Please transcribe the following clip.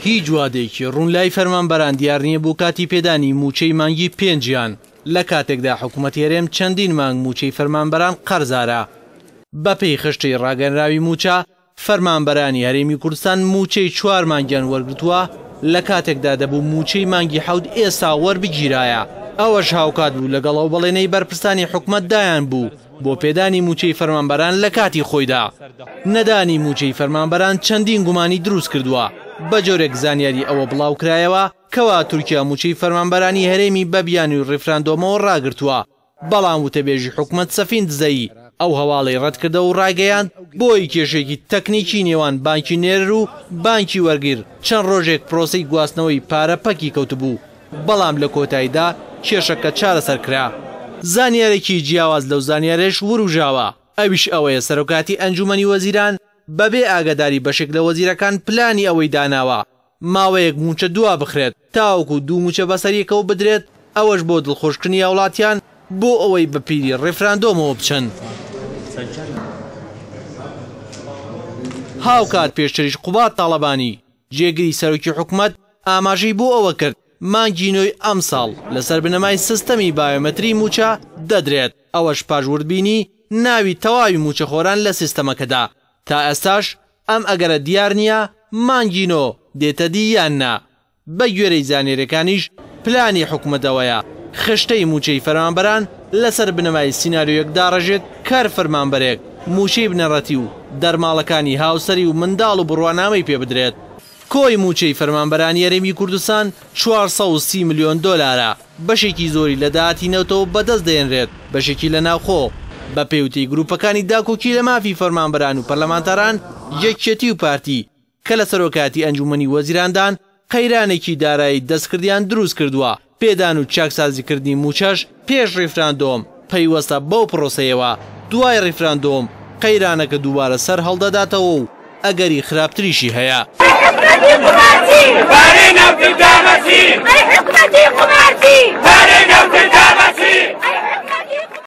هیچ وادەیەکی ڕوون لای فەرمانبەران دیار نییە بۆ کاتی پێدانی مووچەی مانگی پێنجیان، لە کاتێکدا حکومەتی هەرێم چەندین مانگ مووچەی فەرمانبەران قەرزارە. بەپێی خشتەی ڕاگەنراوی مووچە، فەرمانبەرانی هەرێمی کوردستان مووچەی چوار مانگیان وەرگرتووە، لە کاتێکدا دەبوو مووچەی مانگی حەوت ئێستا وەربگیرایە، ئەوەش هاوکات بوو لەگەڵ ئەو بەڵێنەی بەرپرسانی حکومەت دایان بوو بۆ پێدانی مووچەی فەرمانبەران لە کاتی خۆیدا. نەدانی مووچەی فەرمانبەران چەندین گومانی دروستکردووە، بەجۆرێک زانیاری ئەوە بڵاوکرایەوە کەوا تورکیا مووچەی فەرمانبەرانی هەرێمی بە بیانووی ڕیفراندۆمەوە ڕاگرتووە، بەڵام وتەبێژی حکومەت سەفین دزەیی ئەو هەواڵەی ڕەتکردەوە و ڕایگەیاند، بۆی کێشەیەکی تەکنیکی نێوان بانکی نێرەر و بانکی وەرگر چەند ڕۆژێک پرۆسەی گواستنەوەی پارە پەکی کەوتبوو، بەڵام لە کۆتاییدا کێشەکە چارەسەر کرا. زانیارێکی جیاواز لەو زانیارەش وروژاوە، ئەویش ئەوەیە سەرۆکایەتی ئەنجومەنی وەزیران بەبێ ئاگاداری بەشێک لە وەزیرەکان پلانی ئەوەی داناوە ماوەیەک مووچە دوابخرێت تاوەکو دوو مووچە بەسەریەکەوە بدرێت، ئەوەش بۆ دڵخۆشکردنی هاوڵاتیان بۆ ئەوەی بە پیری ڕیفراندۆمەوە بچن. هاوکات پێشتریش قوباد تاڵەبانی، جێگری سەرۆکی حکومەت ئاماژەی بۆ ئەوە کرد، مانگی نۆی ئەمساڵ لەسەر بنەمای سیستەمی بایۆمەتری مووچە دەدرێت، ئەوەش پاش وردبینی ناوی تەواوی مووچەخۆران لە سیستەمەکەدا، تا ئێستاش ئەم ئەگەرە دیار نییە مانگی نۆ دێتە دی یان نا، بەگوێرەی زانیارییەکانیش پلانی حکومەت ئەوەیە خشتەی مووچەی فەرمانبەران لەسەر بنەمای سیناریۆیەک داڕێژێت کە هەر فەرمانبەرێک مووچەی بنەڕەتی و دەرماڵەکانی هاوسەری و منداڵ و بڕوانامەی پێبدرێت. کۆی مووچەی فەرمانبەرانی هەرێمی کوردستان 430 ملیۆن دۆلارە، بەشێکی زۆری لە داهاتی نەوتەوە بەدەست دەهێنرێت، بەشێکی لە ناوخۆ. بەپێی وتەی گرووپەکانی داکۆکی لە مافی فەرمانبەران و پەرلەمانتاران، یەکێتی و پارتی، کە لە سەرۆکایەتی ئەنجوومەنی وەزیراندان، قەیرانێکی دارایی دەستکردیان دروستکردووە، پێدان و چاکسازیکردنی مووچەش پێش ڕیفراندۆم پەیوەستە بەو پڕۆسەیەوە، دوای ڕیفراندۆم قەیرانەکە دووبارە سەرهەڵدەداتەوە و ئەگەری خراپتریشی هەیە. حکومەتی پارتی.